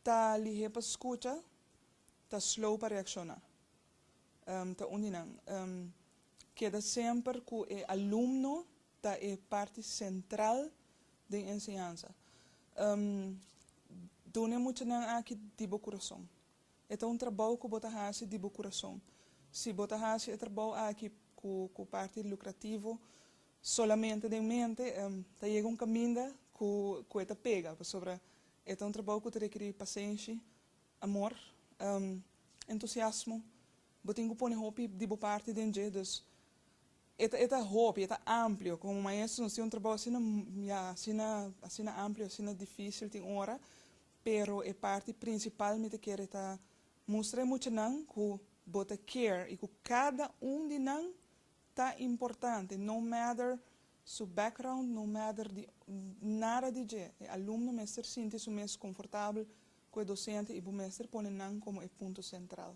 Ta lihe pa scucha, ta slow pa reacciona. Ta un di nan. Keda semper cu e alumno ta e parti central den enseñansa. Duna e muchanan aki di bo curason. E ta un trabou cu bo ta haci di bo curason. Si bo ta haci e trabou aki cu parti lucrativo solamente den mente, ta yega un caminda cu e ta pega, pasobra e ta un trabou cu ta rekeri pasenshi, amor, entusiasmo. Bo tin cu pone hopi di bo parti den dje, dus e ta hopi, e ta amplio. Como maestro nos tin un trabou asina, ya, asina, asina amplio, asina dificil tin ora, pero e parti principal mi ta kere ta mustra muchanan cu bo ta care y cu cada un di nan ta importante, no matter su background, no matter di nada di dje. E alumno mester sinti su mes comfortabel cu e docente y bo mester pone nan como e punto central.